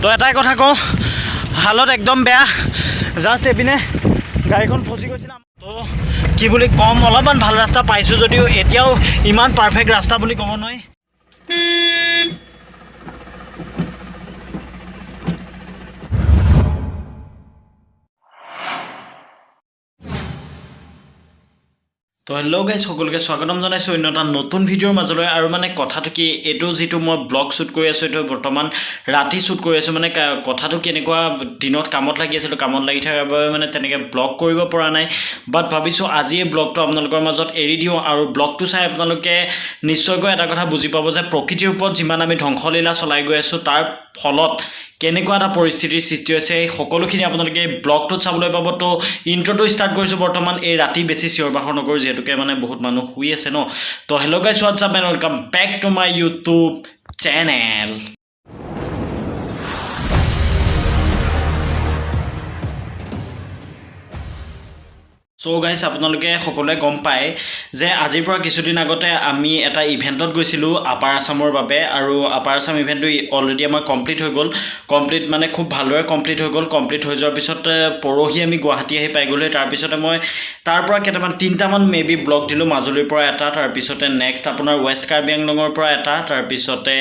তো এটাই কথা কওঁ, হালত একদম বেয়া। জাষ্ট এইপিনে গাড়ীখন ফচি গৈছিলে। তো কি বুলি ক'ম, অলপমান ভাল ৰাস্তা পাইছোঁ যদিও এতিয়াও ইমান পাৰফেক্ট ৰাস্তা বুলি ক'ব নোৱাৰি। তো হেল্ল' গাইজ, সকলোকে স্বাগতম জনাইছোঁ অন্য এটা নতুন ভিডিঅ'ৰ মাজলৈ। আৰু মানে কথাটো কি, এইটো যিটো মই ব্লগ শ্বুট কৰি আছোঁ, এইটো বৰ্তমান ৰাতি শ্বুট কৰি আছোঁ। মানে কথাটো কেনেকুৱা, দিনত কামত লাগি আছিলোঁ, কামত লাগি থকাৰ বাবে মানে তেনেকৈ ব্লগ কৰিব পৰা নাই। বাট ভাবিছোঁ আজি এই ব্লগটো আপোনালোকৰ মাজত এৰি দিওঁ আৰু ব্লগটো চাই আপোনালোকে নিশ্চয়কৈ এটা কথা বুজি পাব যে প্ৰকৃতিৰ ওপৰত যিমান আমি ধ্বংসলীলা চলাই গৈ আছোঁ, তাৰ ফলত কেনেকুৱা এটা পৰিস্থিতিৰ সৃষ্টি হৈছে, এই সকলোখিনি আপোনালোকে এই ব্লগটোত চাবলৈ পাব। তো ইণ্ট্ৰটো ষ্টাৰ্ট কৰিছোঁ বৰ্তমান। এই ৰাতি বেছি চিঞৰ বাখৰ নকৰোঁ, যিহেতুকে মানে বহুত মানুহ শুই আছে ন। তো hello guys, what's up and welcome back to my YouTube channel. So guys, আপোনালোকে সকলোৱে গম পায় যে আজিৰ পৰা কিছুদিন আগতে আমি এটা ইভেণ্টত গৈছিলোঁ আপাৰ আছামৰ বাবে। আৰু আপাৰ আছাম ইভেণ্টটো অলৰেডি আমাৰ কমপ্লিট হৈ গ'ল। কমপ্লিট মানে খুব ভালদৰে কমপ্লিট হৈ গ'ল। কমপ্লিট হৈ যোৱাৰ পিছত পৰহি আমি গুৱাহাটী আহি পাই গ'লোহি। তাৰপিছতে মই তাৰ পৰা কেইটামান, তিনিটামান মে বি ব্লগ দিলোঁ। মাজুলীৰ পৰা এটা, তাৰপিছতে নেক্সট আপোনাৰ ৱেষ্ট কাৰ্বি আংলঙৰ পৰা এটা, তাৰপিছতে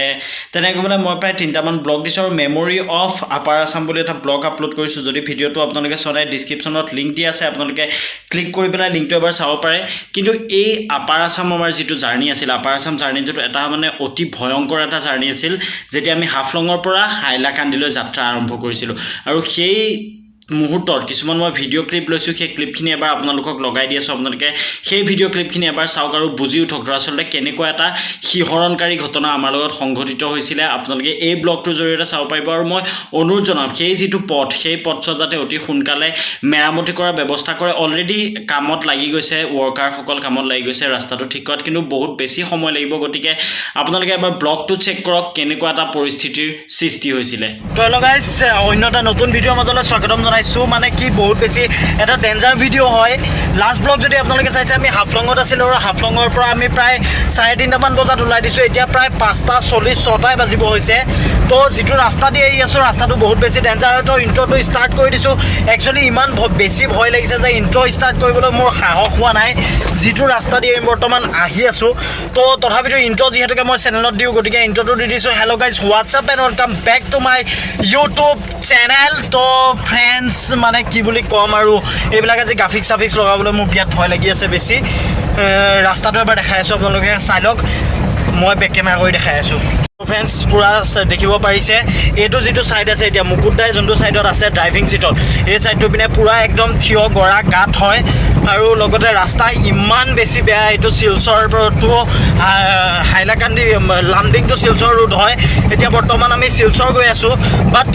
তেনেকৈ মানে মই প্ৰায় তিনিটামান ব্লগ দিছোঁ। আৰু মেমৰি অফ আপাৰ আছাম বুলি এটা ব্লগ আপলোড কৰিছোঁ। যদি ভিডিঅ'টো আপোনালোকে চোৱা নাই, ডিছক্ৰিপশ্যনত লিংক দি আছে, আপোনালোকে ক্লিক কৰি পেলাই লিংকটো এবাৰ চাব পাৰে। কিন্তু এই আপাৰ আছাম আমাৰ যিটো জাৰ্ণি আছিল, আপাৰ আছাম জাৰ্ণিটোত এটা মানে অতি ভয়ংকৰ এটা জাৰ্ণি আছিল, যেতিয়া আমি হাফলঙৰ পৰা হাইলাকান্দিলৈ যাত্ৰা আৰম্ভ কৰিছিলোঁ। আৰু সেই মুহূৰ্তত কিছুমান মই ভিডিঅ' ক্লিপ লৈছোঁ, সেই ক্লিপখিনি এবাৰ আপোনালোকক লগাই দি আছোঁ। আপোনালোকে সেই ভিডিঅ' ক্লিপখিনি এবাৰ চাওক আৰু বুজি উঠক দৰাচলতে কেনেকুৱা এটা শিহৰণকাৰী ঘটনা আমাৰ লগত সংঘটিত হৈছিলে। আপোনালোকে এই ব্লগটোৰ জৰিয়তে চাব পাৰিব। আৰু মই অনুৰোধ জনাম, সেই যিটো পথ, সেই পথছোৱা যাতে অতি সোনকালে মেৰামতি কৰাৰ ব্যৱস্থা কৰে। অলৰেডি কামত লাগি গৈছে, ৱৰ্কাৰসকল কামত লাগি গৈছে ৰাস্তাটো ঠিক কৰাত, কিন্তু বহুত বেছি সময় লাগিব। গতিকে আপোনালোকে এবাৰ ব্লগটো চেক কৰক, কেনেকুৱা এটা পৰিস্থিতিৰ সৃষ্টি হৈছিলে। তো হেল্ল' গাইজ, অন্য এটা নতুন ভিডিঅ'ৰ মাজলৈ স্বাগতম জনাইছোঁ। মানে কি, বহুত বেছি এটা ডেঞ্জাৰ ভিডিঅ' হয়। লাষ্ট ব্লগ যদি আপোনালোকে চাইছে, আমি হাফলঙত আছিলোঁ আৰু হাফলঙৰ পৰা আমি প্ৰায় 3:30মান বজাত ওলাই দিছোঁ। এতিয়া প্ৰায় 5:40, 6টাই বাজিব হৈছে। তো যিটো ৰাস্তা দি আহি আছোঁ, ৰাস্তাটো বহুত বেছি ডেঞ্জাৰ হয়। তো ইণ্ট্ৰটো ষ্টাৰ্ট কৰি দিছোঁ। একচুৱেলি ইমান বেছি ভয় লাগিছে যে ইণ্ট্ৰ' ষ্টাৰ্ট কৰিবলৈ মোৰ সাহস হোৱা নাই, যিটো ৰাস্তা দি আমি বৰ্তমান আহি আছোঁ। তো তথাপিতো ইণ্ট্ৰ যিহেতুকে মই চেনেলত দিওঁ, গতিকে ইণ্ট্ৰটো দি দিছোঁ। Hello guys, what's up and welcome back to my YouTube channel. তো ফ্ৰেণ্ডছ, মানে কি বুলি ক'ম আৰু, এইবিলাক আজি গ্ৰাফিক্স চাফিক্স লগাবলৈ মোৰ বিৰাট ভয় লাগি আছে বেছি। ৰাস্তাটো এবাৰ দেখাই আছোঁ, আপোনালোকে চাই লওক। মই বেক কেমেৰা কৰি দেখাই আছোঁ। ফ্ৰেণ্ডছ, পূৰা দেখিব পাৰিছে, এইটো যিটো ছাইড আছে, এতিয়া মুকুট দাই যোনটো ছাইডত আছে ড্ৰাইভিং ছিটত, এই ছাইডটো পিনে পূৰা একদম থিয় গৰা গাঁত হয়। আৰু লগতে ৰাস্তা ইমান বেছি বেয়া। এইটো Silchar to Hailakandi, Lumding to Silchar road হয়। এতিয়া বৰ্তমান আমি শিলচৰ গৈ আছোঁ, but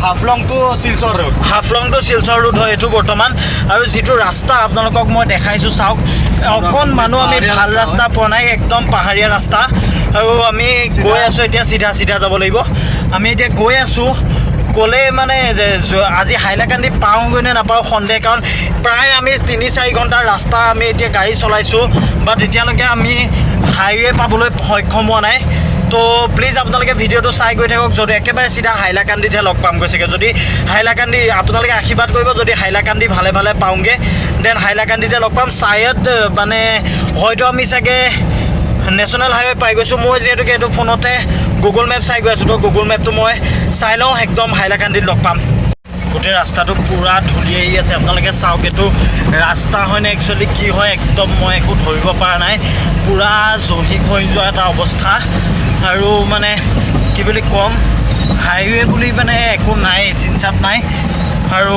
Haflong to Silchar road. Haflong to Silchar road হয় এইটো বৰ্তমান। আৰু যিটো ৰাস্তা আপোনালোকক মই দেখাইছোঁ, চাওক, অকণমানো আমি ভাল ৰাস্তা পোৱা নাই, একদম পাহাৰীয়া ৰাস্তা। আৰু আমি গৈ আছোঁ এতিয়া, চিধা চিধা যাব লাগিব। আমি এতিয়া গৈ আছোঁ ক'লে মানে আজি হাইলাকান্দি পাওঁগৈ নে নাপাওঁ সন্দেহ, কাৰণ প্ৰায় আমি 3-4 ঘণ্টাৰ ৰাস্তা আমি এতিয়া গাড়ী চলাইছোঁ, বাট এতিয়ালৈকে আমি হাইৱে পাবলৈ সক্ষম হোৱা নাই। তো প্লিজ আপোনালোকে ভিডিঅ'টো চাই গৈ থাকক। যদি একেবাৰে চিধা হাইলাকান্দিতহে লগ পামগৈ চাগে। যদি হাইলাকান্দি, আপোনালোকে আশীৰ্বাদ কৰিব, যদি হাইলাকান্দি ভালে ভালে পাওঁগৈ, then হাইলাকান্দিতে লগ পাম। চায়দ মানে হয়তো আমি চাগে নেশ্যনেল হাইৱে পাই গৈছোঁ। মই যিহেতুকে এইটো ফোনতে গুগল মেপ চাই গৈ আছোঁ, তো গুগল মেপটো মই চাই লওঁ। একদম হাইলাকান্দিত লগ পাম। গোটেই ৰাস্তাটো পূৰা ধূলি আহি আছে। আপোনালোকে চাওক, এইটো ৰাস্তা হয়নে একচুৱেলি কি হয়, একদম মই একো ধৰিব পৰা নাই। পূৰা জহি খহি যোৱা এটা অৱস্থা। আৰু মানে কি বুলি ক'ম, হাইৱে বুলি মানে একো নাই, চিনচাপ নাই। আৰু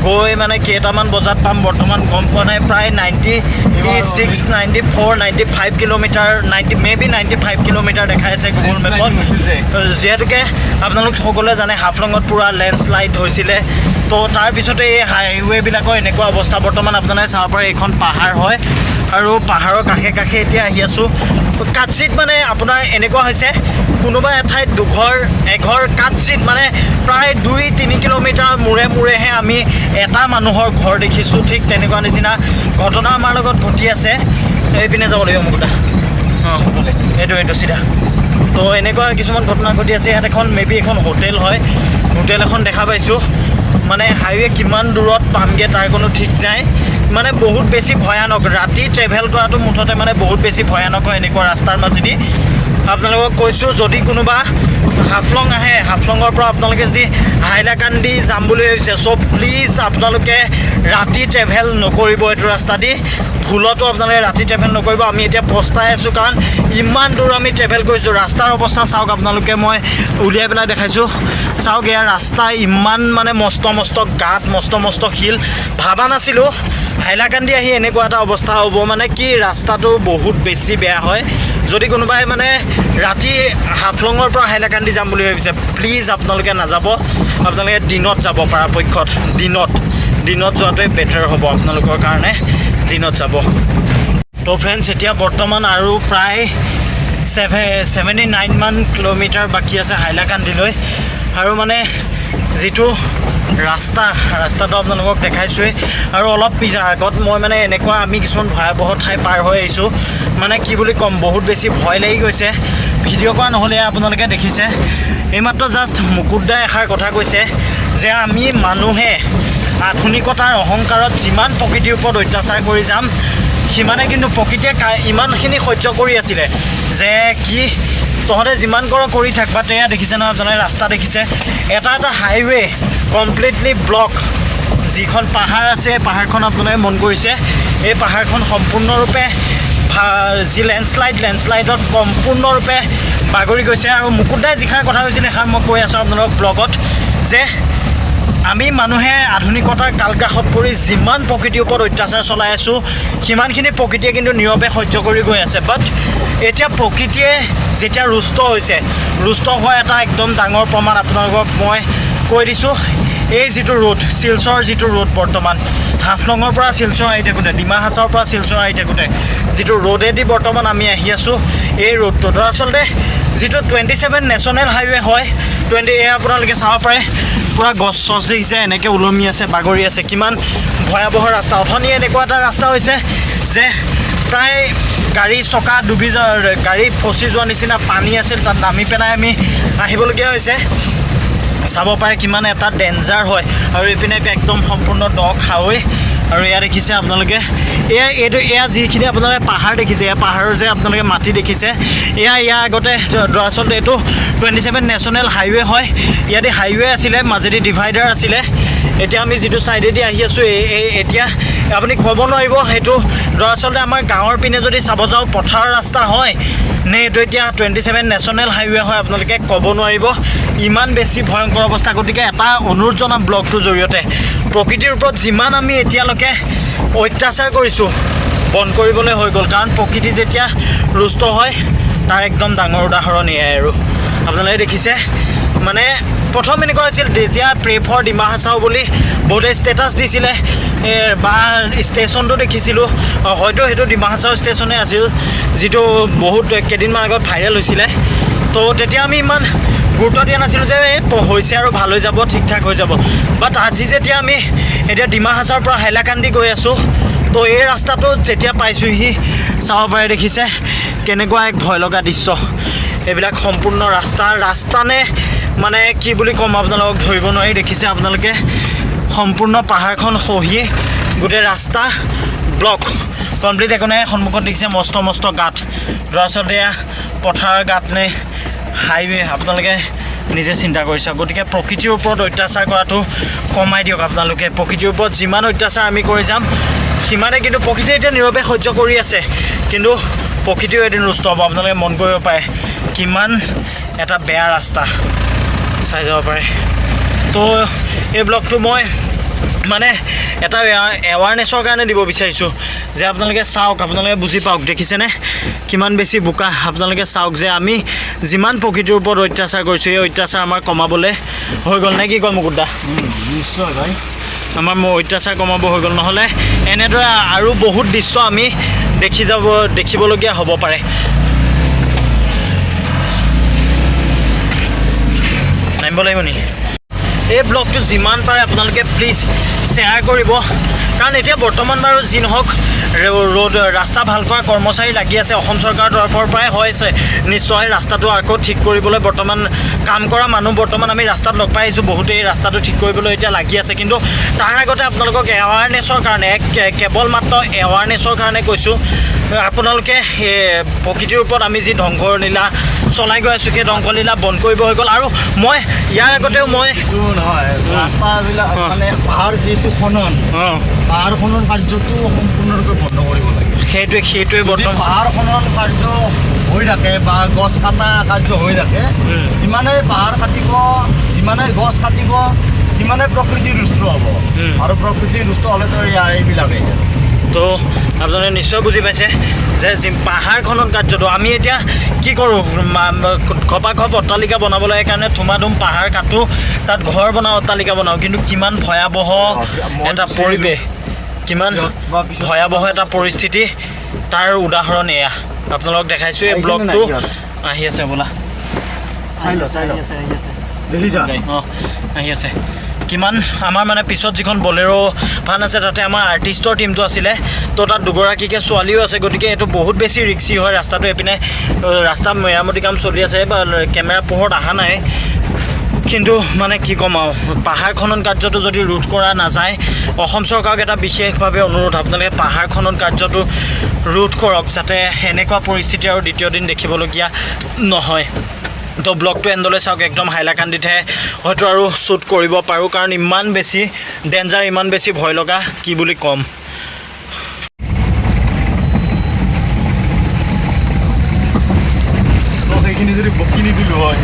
গৈ মানে কেইটামান বজাত পাম বৰ্তমান গম পোৱা নাই। প্ৰায় 96, 94, 95 kilometre, 90, may be 95 kilometre দেখাই আছে গুগল মেপত। যিহেতুকে আপোনালোক সকলোৱে জানে, হাফলঙত পূৰা লেণ্ডশ্লাইড হৈছিলে, তো তাৰপিছতে এই হাইৱেবিলাকৰ এনেকুৱা অৱস্থা। বৰ্তমান আপোনালোকে চাব পাৰে, এইখন পাহাৰ হয় আৰু পাহাৰৰ কাষে কাষে এতিয়া আহি আছোঁ। কাটচিত মানে আপোনাৰ এনেকুৱা হৈছে, কোনোবা এঠাইত দুঘৰ এঘৰ, কাটচিত মানে প্ৰায় 2-3 কিলোমিটাৰ মূৰে মূৰেহে আমি এটা মানুহৰ ঘৰ দেখিছোঁ। ঠিক তেনেকুৱা নিচিনা ঘটনা আমাৰ লগত ঘটি আছে। এইপিনে যাব লাগিব মুকুটা। অঁ, এইটো চিধা। তো এনেকুৱা কিছুমান ঘটনা ঘটি আছে। ইয়াত এখন মে বি এখন হোটেল হয়, হোটেল এখন দেখা পাইছোঁ। মানে হাইৱে কিমান দূৰত পামগৈ তাৰ কোনো ঠিক নাই। মানে বহুত বেছি ভয়ানক ৰাতি ট্ৰেভেল কৰাটো, মুঠতে মানে বহুত বেছি ভয়ানক হয় এনেকুৱা ৰাস্তাৰ মাজেদি। আপোনালোকক কৈছোঁ, যদি কোনোবা হাফলং আহে, হাফলঙৰ পৰা আপোনালোকে যদি হাইলাকান্দি যাম বুলি ভাবিছে, চ' প্লিজ আপোনালোকে ৰাতি ট্ৰেভেল নকৰিব এইটো ৰাস্তা দি। ভুলতো আপোনালোকে ৰাতি ট্ৰেভেল নকৰিব। আমি এতিয়া পস্তাই আছোঁ, কাৰণ ইমান দূৰ আমি ট্ৰেভেল কৰিছোঁ। ৰাস্তাৰ অৱস্থা চাওক আপোনালোকে, মই উলিয়াই পেলাই দেখাইছোঁ। চাওক, এয়া ৰাস্তা ইমান মানে মস্ত মস্ত গাঁত, মস্ত মস্ত শিল। ভাবা নাছিলোঁ হাইলাকান্দি আহি এনেকুৱা এটা অৱস্থা হ'ব। মানে কি, ৰাস্তাটো বহুত বেছি বেয়া হয়। যদি কোনোবাই মানে ৰাতি হাফলঙৰ পৰা হাইলাকান্দি যাম বুলি ভাবিছে, প্লিজ আপোনালোকে নাযাব। আপোনালোকে দিনত যাব, পৰাপক্ষত দিনত দিনত যোৱাটোৱে বেটাৰ হ'ব আপোনালোকৰ কাৰণে। দিনত যাব। তো ফ্ৰেণ্ডছ, এতিয়া বৰ্তমান আৰু প্ৰায় 79 মান কিলোমিটাৰ বাকী আছে হাইলাকান্দিলৈ। আৰু মানে যিটো ৰাস্তা, ৰাস্তাটো আপোনালোকক দেখাইছোঁৱেই। আৰু অলপ পিছ আগত মই মানে এনেকুৱা আমি কিছুমান ভয়াৱহ ঠাই পাৰ হৈ আহিছোঁ, মানে কি বুলি ক'ম, বহুত বেছি ভয় লাগি গৈছে। ভিডিঅ' কৰা নহ'লে আপোনালোকে দেখিছে। এইমাত্ৰ জাষ্ট মুকুট দাই এষাৰ কথা কৈছে যে আমি মানুহে আধুনিকতাৰ অহংকাৰত যিমান প্ৰকৃতিৰ ওপৰত অত্যাচাৰ কৰি যাম, সিমানে কিন্তু প্ৰকৃতিয়ে ইমানখিনি সহ্য কৰি আছিলে যে কি তহঁতে যিমান কৰ কৰি থাক। বা এয়া দেখিছে নহয় আপোনালোকে, ৰাস্তা দেখিছে, এটা এটা হাইৱে কমপ্লিটলি ব্লক। যিখন পাহাৰ আছে, পাহাৰখন আপোনালোকে মন কৰিছে, এই পাহাৰখন সম্পূৰ্ণৰূপে যি লেণ্ডশ্লাইডত সম্পূৰ্ণৰূপে বাগৰি গৈছে। আৰু মুকুটদাই যিষাৰ কথা কৈছিলে, সেইষাৰ মই কৈ আছোঁ আপোনালোকক ব্লগত যে আমি মানুহে আধুনিকতাৰ কালগ্ৰাসত পৰি যিমান প্ৰকৃতিৰ ওপৰত অত্যাচাৰ চলাই আছোঁ, সিমানখিনি প্ৰকৃতিয়ে কিন্তু নীৰৱে সহ্য কৰি গৈ আছে। বাট এতিয়া প্ৰকৃতিয়ে যেতিয়া ৰুষ্ট হৈছে, ৰুষ্ট হোৱা এটা একদম ডাঙৰ প্ৰমাণ আপোনালোকক মই কৈ দিছোঁ। এই যিটো ৰোড, শিলচৰ যিটো ৰোড, বৰ্তমান হাফলঙৰ পৰা শিলচৰ আহি থাকোঁতে, ডিমা হাছাওৰ পৰা শিলচৰ আহি থাকোঁতে যিটো ৰোডেদি বৰ্তমান আমি আহি আছোঁ, এই ৰোডটো দৰাচলতে যিটো 27 নেশ্যনেল হাইৱে হয়, 20, এয়া আপোনালোকে চাব পাৰে, পূৰা গছ চছ দেখিছে, এনেকৈ ওলমি আছে, বাগৰি আছে। কিমান ভয়াৱহ ৰাস্তা। অথনি এনেকুৱা এটা ৰাস্তা হৈছে যে প্ৰায় গাড়ী চকা ডুবি যোৱা, গাড়ী ফচি যোৱা নিচিনা পানী আছিল, তাত নামি পেলাই আমি আহিবলগীয়া হৈছে। চাব পাৰে কিমান এটা ডেঞ্জাৰ হয়। আৰু এইপিনে একদম সম্পূৰ্ণ দ খাৱৈ। আৰু এয়া দেখিছে আপোনালোকে, এয়া এইটো, এয়া যিখিনি আপোনালোকে পাহাৰ দেখিছে, এয়া পাহাৰৰ যে আপোনালোকে মাটি দেখিছে, এয়া ইয়াৰ আগতে দৰাচলতে এইটো 27 নেশ্যনেল হাইৱে হয়। ইয়াতে হাইৱে আছিলে, মাজেদি ডিভাইডাৰ আছিলে। এতিয়া আমি যিটো ছাইডেদি আহি আছোঁ, এই এতিয়া আপুনি ক'ব নোৱাৰিব সেইটো দৰাচলতে আমাৰ গাঁৱৰ পিনে যদি চাব যাওঁ পথাৰৰ ৰাস্তা হয় নে এইটো এতিয়া 27 নেশ্যনেল হাইৱে হয়, আপোনালোকে ক'ব নোৱাৰিব। ইমান বেছি ভয়ংকৰ অৱস্থা। গতিকে এটা অনুৰোধ জনাম ব্লগটোৰ জৰিয়তে, প্ৰকৃতিৰ ওপৰত যিমান আমি এতিয়ালৈকে অত্যাচাৰ কৰিছোঁ, বন্ধ কৰিবলৈ হৈ গ'ল। কাৰণ প্ৰকৃতি যেতিয়া ৰুষ্ট হয়, তাৰ একদম ডাঙৰ উদাহৰণ এয়াই। আৰু আপোনালোকে দেখিছে, মানে প্ৰথম এনেকুৱা হৈছিল যেতিয়া প্ৰে ফৰ ডিমা হাছাও বুলি বহুতে ষ্টেটাছ দিছিলে, বা ষ্টেচনটো দেখিছিলোঁ, হয়তো সেইটো ডিমা হাছাও ষ্টেচনে আছিল, যিটো বহুত কেইদিনমান আগত ভাইৰেল হৈছিলে। তো তেতিয়া আমি ইমান গুৰুত্ব দিয়া নাছিলোঁ যে এই হৈছে আৰু ভাল হৈ যাব, ঠিক ঠাক হৈ যাব। বাট আজি যেতিয়া আমি এতিয়া ডিমা হাছাওৰ পৰা হাইলাকান্দি গৈ আছোঁ, তো এই ৰাস্তাটো যেতিয়া পাইছোঁহি, চাব পাৰে, দেখিছে কেনেকুৱা এক ভয় লগা দৃশ্য। এইবিলাক সম্পূৰ্ণ ৰাস্তা ৰাস্তা নে মানে কি বুলি ক'ম আপোনালোকক, ধৰিব নোৱাৰি। দেখিছে আপোনালোকে, সম্পূৰ্ণ পাহাৰখন খহি গোটেই ৰাস্তা ব্লক কমপ্লিট। একো নাই। সন্মুখত দেখিছে মস্ত মস্ত গাঁত। দৰাচলতে এয়া পথাৰৰ গাঁত নে হাইৱে, আপোনালোকে নিজে চিন্তা কৰি চাওক। গতিকে প্ৰকৃতিৰ ওপৰত অত্যাচাৰ কৰাটো কমাই দিয়ক আপোনালোকে। প্ৰকৃতিৰ ওপৰত যিমান অত্যাচাৰ আমি কৰি যাম, সিমানে কিন্তু প্ৰকৃতিয়ে এতিয়া নীৰৱে সহ্য কৰি আছে, কিন্তু প্ৰকৃতিও এদিন ৰুষ্ট হ'ব। আপোনালোকে মন কৰিব পাৰে কিমান এটা বেয়া ৰাস্তা, চাই যাব পাৰে। তো এই ব্লগটো মই মানে এটা এৱাৰনেছৰ কাৰণে দিব বিচাৰিছোঁ যে আপোনালোকে চাওক, আপোনালোকে বুজি পাওক। দেখিছেনে কিমান বেছি বোকা? আপোনালোকে চাওক যে আমি যিমান প্ৰকৃতিৰ ওপৰত অত্যাচাৰ কৰিছোঁ, এই অত্যাচাৰ আমাৰ কমাবলৈ হৈ গ'ল নে কি কয় মুকুট দা? নিশ্চয় ভাই। আমাৰ অত্যাচাৰ কমাব হৈ গ'ল, নহ'লে এনেদৰে আৰু বহুত দৃশ্য আমি দেখি যাব দেখিবলগীয়া হ'ব পাৰে। নামিব লাগিব নি? এই ব্লগটো যিমান পাৰে আপোনালোকে প্লিজ শ্বেয়াৰ কৰিব, কাৰণ এতিয়া বৰ্তমান বাৰু যি নহওক ৰোড ৰাস্তা ভাল কৰা কৰ্মচাৰী লাগি আছে, অসম চৰকাৰৰ তৰফৰ পৰাই হৈছে নিশ্চয়। ৰাস্তাটো আকৌ ঠিক কৰিবলৈ বৰ্তমান কাম কৰা মানুহ বৰ্তমান আমি ৰাস্তাত লগ পাই আহিছোঁ, বহুতেই ৰাস্তাটো ঠিক কৰিবলৈ এতিয়া লাগি আছে। কিন্তু তাৰ আগতে আপোনালোকক এৱাৰনেছৰ কাৰণে, কেৱল মাত্ৰ এৱাৰনেছৰ কাৰণে কৈছোঁ, আপোনালোকে প্ৰকৃতিৰ ওপৰত আমি যি ধ্বংসলীলা চলাই গৈ আছোঁ, সেই ধ্বংসলীলা বন্ধ কৰিব হৈ গ'ল। আৰু মই ইয়াৰ আগতেও মই এইটো নহয়, ৰাস্তাবিলাক মানে পাহাৰ যিহেতু খনন, পাহাৰ খনন কাৰ্যটো সম্পূৰ্ণৰূপে বন্ধ কৰিব লাগে। সেইটোৱে যদি বৰ্তমান পাহাৰ খনন কাৰ্য হৈ থাকে বা গছ কটা কাৰ্য হৈ থাকে, যিমানেই পাহাৰ কাটিব, যিমানেই গছ কাটিব, সিমানেই প্ৰকৃতি ৰুষ্ট হ'ব। আৰু প্ৰকৃতি ৰুষ্ট হ'লেতো এইবিলাকেই। তো আপোনালোকে নিশ্চয় বুজি পাইছে যে যি পাহাৰ খনন কাৰ্যটো আমি এতিয়া কি কৰোঁ, ঘপাঘপ অট্টালিকা বনাব লাগে কাৰণে ধুমাধুম পাহাৰ কাটো, তাত ঘৰ বনাওঁ, অট্টালিকা বনাওঁ। কিন্তু কিমান ভয়াৱহ মই এটা বিচাৰিলোঁ। পৰিৱেশ, কিমান বা পিছত ভয়াৱহ এটা পৰিস্থিতি, তাৰ উদাহৰণ এয়া আপোনালোকক দেখাইছোঁ এই আহিছে নে ব্লগটো। নাই সিহঁত? আহি আছে বোলা। চাই ল, চাই ল। আহি আছে, আহি আছে। দেখিছা? অঁ, আহি আছে। কিমান আমাৰ মানে পিছত যিখন বলেৰ' ভান আছে, তাতে আমাৰ আৰ্টিষ্টৰ টীমটো আছিলে। তো তাত দুগৰাকীকে ছোৱালীও আছে, গতিকে এইটো বহুত বেছি ৰিক্সি হয় ৰাস্তাটো। এইপিনে ৰাস্তা মেৰামতি কাম চলি আছে বা কেমেৰা পোহৰত অহা নাই, কিন্তু মানে কি ক'ম আৰু, পাহাৰ খনন কাৰ্যটো যদি ৰোধ কৰা নাযায়, অসম চৰকাৰক এটা বিশেষভাৱে অনুৰোধ, আপোনালোকে পাহাৰ খনন কাৰ্যটো ৰোধ কৰক, যাতে এনেকুৱা পৰিস্থিতি আৰু দ্বিতীয় দিন দেখিবলগীয়া নহয়। তো ব্লগটো এণ্ডলৈ চাওক, একদম হাইলাকান্দিতহে হয়তো আৰু শ্বুট কৰিব পাৰোঁ, কাৰণ ইমান বেছি ডেঞ্জাৰ, ইমান বেছি ভয় লগা, কি বুলি ক'ম। তো সেইখিনি যদি কিনি দিলোঁ হয়।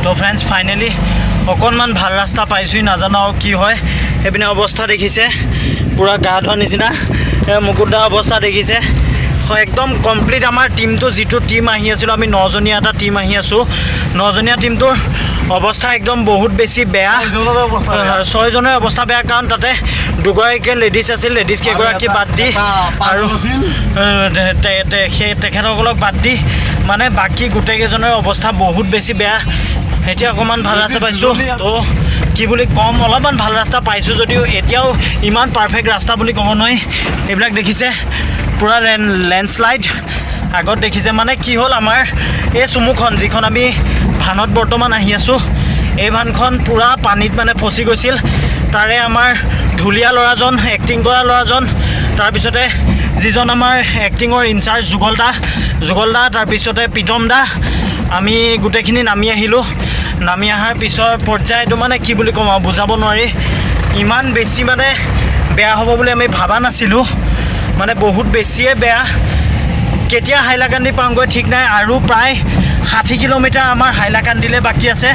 তো ফ্ৰেণ্ডছ, ফাইনেলি অকণমান ভাল ৰাস্তা পাইছোঁহি, নাজানো আৰু কি হয়। সেইপিনে অৱস্থা দেখিছে, পূৰা গা ধোৱা নিচিনা। মুকুট দাৰ অৱস্থা দেখিছে। হয়, একদম কমপ্লিট আমাৰ টীমটো, যিটো টীম আহি আছিলোঁ আমি, নজনীয়া এটা টীম আহি আছোঁ, নজনীয়া টীমটোৰ অৱস্থা একদম বহুত বেছি বেয়া। ছয়জনৰে অৱস্থা বেয়া। হয়, ছয়জনৰে অৱস্থা বেয়া, কাৰণ তাতে দুগৰাকীকে লেডিজ আছিল, লেডিজ কেইগৰাকী বাদ দি আৰু আছিল। সেই তেখেতসকলক বাদ দি মানে বাকী গোটেইকেইজনৰ অৱস্থা বহুত বেছি বেয়া। এতিয়া অকণমান ভাল ৰাস্তা পাইছোঁ, তো কি বুলি ক'ম, অলপমান ভাল ৰাস্তা পাইছোঁ যদিও এতিয়াও ইমান পাৰফেক্ট ৰাস্তা বুলি ক'ব নোৱাৰি। এইবিলাক দেখিছে পূৰা লেণ্ডশ্লাইড আগত দেখিছে। মানে কি হ'ল, আমাৰ এই চুমুখন যিখন আমি ভানত বৰ্তমান আহি আছোঁ, এই ভানখন পূৰা পানীত মানে ফচি গৈছিল। তাৰে আমাৰ ঢুলীয়া ল'ৰাজন, এক্টিং কৰা ল'ৰাজন, তাৰপিছতে যিজন আমাৰ এক্টিঙৰ ইনচাৰ্জ যুগল দা, যুগল দা, তাৰপিছতে প্ৰীতম দা, আমি গোটেইখিনি নামি আহিলোঁ। নামি অহাৰ পিছৰ পৰ্যায়টো মানে কি বুলি ক'ম আৰু, বুজাব নোৱাৰি, ইমান বেছি মানে বেয়া হ'ব বুলি আমি ভবা নাছিলোঁ, মানে বহুত বেছিয়ে বেয়া। কেতিয়া হাইলাকান্দি পাওঁগৈ ঠিক নাই, আৰু প্ৰায় 60 কিলোমিটাৰ আমাৰ হাইলাকান্দিলৈ বাকী আছে।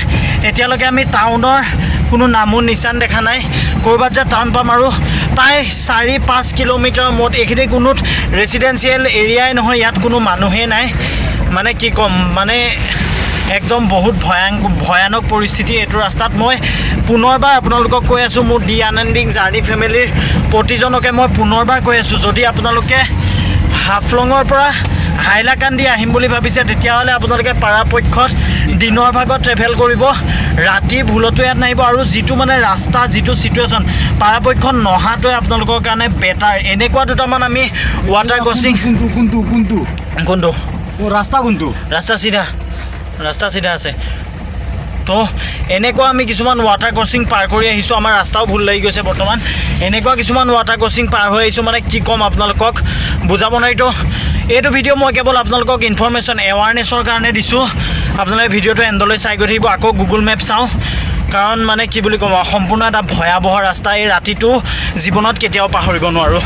এতিয়ালৈকে আমি টাউনৰ কোনো নামো নিচান দেখা নাই, ক'ৰবাত যে টাউন পাম। আৰু প্ৰায় 4-5 কিলোমিটাৰ মূৰত এইখিনি কোনো ৰেচিডেঞ্চিয়েল এৰিয়াই নহয়, ইয়াত কোনো মানুহেই নাই। মানে কি ক'ম, মানে একদম বহুত ভয়ানক পৰিস্থিতি এইটো ৰাস্তাত। মই পুনৰবাৰ আপোনালোকক কৈ আছোঁ, মোৰ দি আনএণ্ডিং জাৰ্ণি ফেমিলিৰ প্ৰতিজনকে মই পুনৰবাৰ কৈ আছোঁ, যদি আপোনালোকে হাফলঙৰ পৰা হাইলাকান্দি আহিম বুলি ভাবিছে, তেতিয়াহ'লে আপোনালোকে পৰাপক্ষত দিনৰ ভাগত ট্ৰেভেল কৰিব, ৰাতি ভুলতো ইয়াত নাহিব। আৰু যিটো মানে ৰাস্তা, যিটো ছিটুৱেশ্যন, পৰাপক্ষত নহাটোৱে আপোনালোকৰ কাৰণে বেটাৰ। এনেকুৱা দুটামান আমি ৱাটাৰ ক্ৰচিং কোনটো, কোনটো, কোনটো? কোনটো? অ, ৰাস্তা কোনটো? ৰাস্তা চিধা, ৰাস্তা চিধা আছে। তো এনেকুৱা আমি কিছুমান ৱাটাৰ ক্ৰচিং পাৰ কৰি আহিছোঁ, আমাৰ ৰাস্তাও ভুল লাগি গৈছে বৰ্তমান। এনেকুৱা কিছুমান ৱাটাৰ ক্ৰচিং পাৰ হৈ আহিছোঁ, মানে কি ক'ম আপোনালোকক বুজাব নোৱাৰি। তো এইটো ভিডিঅ' মই কেৱল আপোনালোকক ইনফৰ্মেশ্যন এৱাৰনেছৰ কাৰণে দিছোঁ, আপোনালোকে ভিডিঅ'টো এণ্ডলৈ চাই গৈ থাকিব। আকৌ গুগল মেপ চাওঁ, কাৰণ মানে কি বুলি ক'ম আৰু, সম্পূৰ্ণ এটা ভয়াৱহ ৰাস্তা। এই ৰাতিটো জীৱনত কেতিয়াও পাহৰিব নোৱাৰোঁ।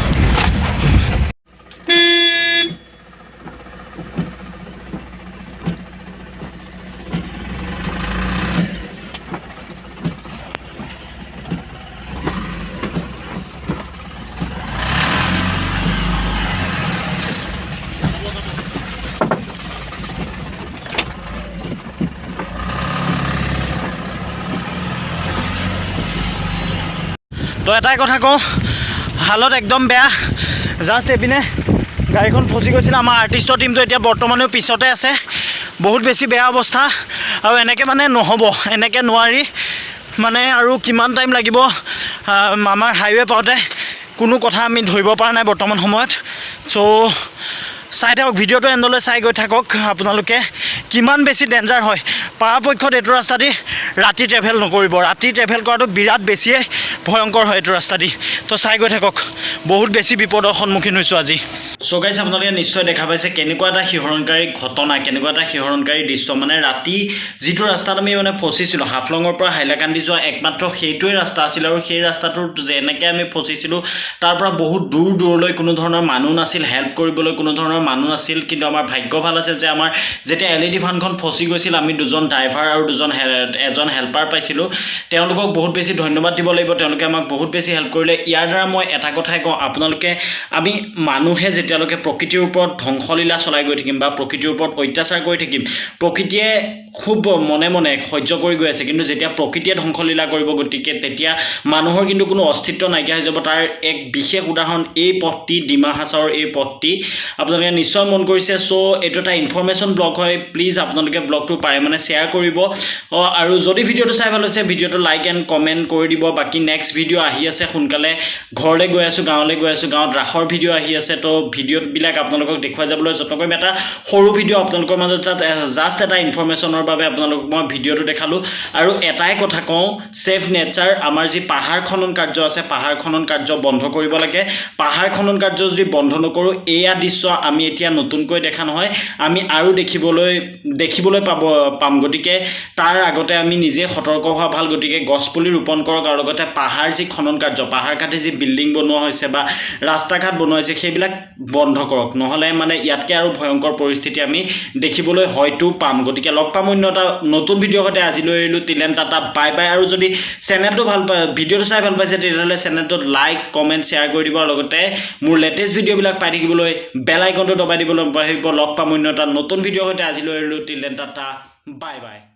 তো এটাই কথা কওঁ, হালত একদম বেয়া। জাষ্ট এইপিনে গাড়ীখন ফচি গৈছিলে, আমাৰ আৰ্টিষ্টৰ টীমটো এতিয়া বৰ্তমানেও পিছতে আছে। বহুত বেছি বেয়া অৱস্থা, আৰু এনেকৈ মানে নহ'ব, এনেকৈ নোৱাৰি। মানে আৰু কিমান টাইম লাগিব আমাৰ হাইৱে পাওঁতে, কোনো কথা আমি ধৰিব পৰা নাই বৰ্তমান সময়ত। চ' চাই থাকক ভিডিঅ'টো, এণ্ডলৈ চাই গৈ থাকক আপোনালোকে কিমান বেছি ডেঞ্জাৰ হয়। পৰাপক্ষত এইটো ৰাস্তা দি ৰাতি ট্ৰেভেল নকৰিব। ৰাতি ট্ৰেভেল কৰাটো বিৰাট বেছিয়ে ভয়ংকৰ হয় এইটো ৰাস্তা দি। তো চাই গৈ থাকক, বহুত বেছি বিপদৰ সন্মুখীন হৈছোঁ আজি। চ' গাইছ, আপোনালোকে নিশ্চয় দেখা পাইছে কেনেকুৱা এটা শিহৰণকাৰী ঘটনা, কেনেকুৱা এটা শিহৰণকাৰী দৃশ্য। মানে ৰাতি যিটো ৰাস্তাত আমি মানে ফচিছিলোঁ, হাফলঙৰ পৰা হাইলাকান্দি যোৱা একমাত্ৰ সেইটোৱে ৰাস্তা আছিল আৰু সেই ৰাস্তাটোত যেনেকৈ আমি ফচিছিলোঁ, তাৰ পৰা বহুত দূৰ দূৰলৈ কোনো ধৰণৰ মানুহ নাছিল, হেল্প কৰিবলৈ কোনো ধৰণৰ মানুহ নাছিল। কিন্তু আমাৰ ভাগ্য ভাল আছিল যে আমাৰ যেতিয়া এলইডি ভানখন ফচি গৈছিল, আমি দুজন ড্ৰাইভাৰ আৰু দুজন এজন হেল্পাৰ পাইছিলোঁ। তেওঁলোকক বহুত বেছি ধন্যবাদ দিব লাগিব, তেওঁলোকে আমাক বহুত বেছি হেল্প কৰিলে। ইয়াৰ দ্বাৰা মই এটা কথাই কওঁ আপোনালোকে, আমি মানুহে যেতিয়ালৈকে প্ৰকৃতিৰ ওপৰত ধ্বংসলীলা চলাই গৈ থাকিম বা প্ৰকৃতিৰ ওপৰত অত্যাচাৰ কৰি থাকিম, প্ৰকৃতিয়ে খুব মনে মনে সহ্য কৰি গৈ আছে। কিন্তু যেতিয়া প্ৰকৃতিয়ে ধ্বংসলীলা কৰিব, গতিকে তেতিয়া মানুহৰ কিন্তু কোনো অস্তিত্ব নাইকিয়া হৈ যাব। তাৰ এক বিশেষ উদাহৰণ এই পথটি, ডিমা হাছাওৰ এই পথটি। আপোনালোকে নিশ্চয় মন কৰিছে। চ' এইটো এটা ইনফৰ্মেশ্যন ব্লগ হয়। প্লিজ আপোনালোকে ব্লগটো পাৰে মানে শ্বেয়াৰ কৰিব আৰু যদি ভিডিঅ'টো চাই ভাল হৈছে, ভিডিঅ'টো লাইক এণ্ড কমেণ্ট কৰি দিব। বাকী নেক্সট ভিডিঅ' আহি আছে সোনকালে। ঘৰলৈ গৈ আছোঁ, গাঁৱলৈ গৈ আছোঁ, গাঁৱত ৰাসৰ ভিডিঅ' আহি আছে। তো ভিডিঅ'বিলাক আপোনালোকক দেখুৱাই যাবলৈ যত্ন কৰিম। এটা সৰু ভিডিঅ' আপোনালোকৰ মাজত জাষ্ট এটা ইনফৰ্মেশ্যনৰ বাবে আপোনালোকক মই ভিডিঅ'টো দেখালোঁ। আৰু এটাই কথা কওঁ, ছেভ নেচাৰ। আমাৰ যি পাহাৰ খনন কাৰ্য আছে, পাহাৰ খনন কাৰ্য বন্ধ কৰিব লাগে। পাহাৰ খনন কাৰ্য যদি বন্ধ নকৰোঁ, এয়া দৃশ্য আমি এতিয়া নতুনকৈ দেখা নহয়, আমি আৰু দেখিবলৈ পাম। গতিকে তাৰ আগতে আমি নিজে সতৰ্ক হোৱা ভাল। গতিকে গছপুলি ৰোপণ কৰক আৰু লগতে পাহাৰ যি খনন কাৰ্য, পাহাৰ কাটি যি বিল্ডিং বনোৱা হৈছে বা ৰাস্তা ঘাট বনোৱা হৈছে, সেইবিলাক বন্ধ কৰক। নহ'লে মানে ইয়াতকৈ আৰু ভয়ংকৰ পৰিস্থিতি আমি দেখিবলৈ হয়তো পাম। গতিকে লগ পাম অন্য এটা নতুন ভিডিঅ'ৰ সৈতে। আজিলৈ এৰিলোঁ। Till then, tata, bye bye. আৰু যদি চেনেলটো ভাল পায়, ভিডিঅ'টো চাই ভাল পাইছে, তেতিয়াহ'লে চেনেলটোত লাইক, কমেণ্ট, শ্বেয়াৰ কৰি দিব আৰু লগতে মোৰ লেটেষ্ট ভিডিঅ'বিলাক পাই থাকিবলৈ বেল আইকনটো দবাই দিবলৈ নাপাহৰিব। লগ পাম অন্য এটা নতুন ভিডিঅ'ৰ সৈতে। আজিলৈ এৰিলোঁ। Till then, tata, bye bye.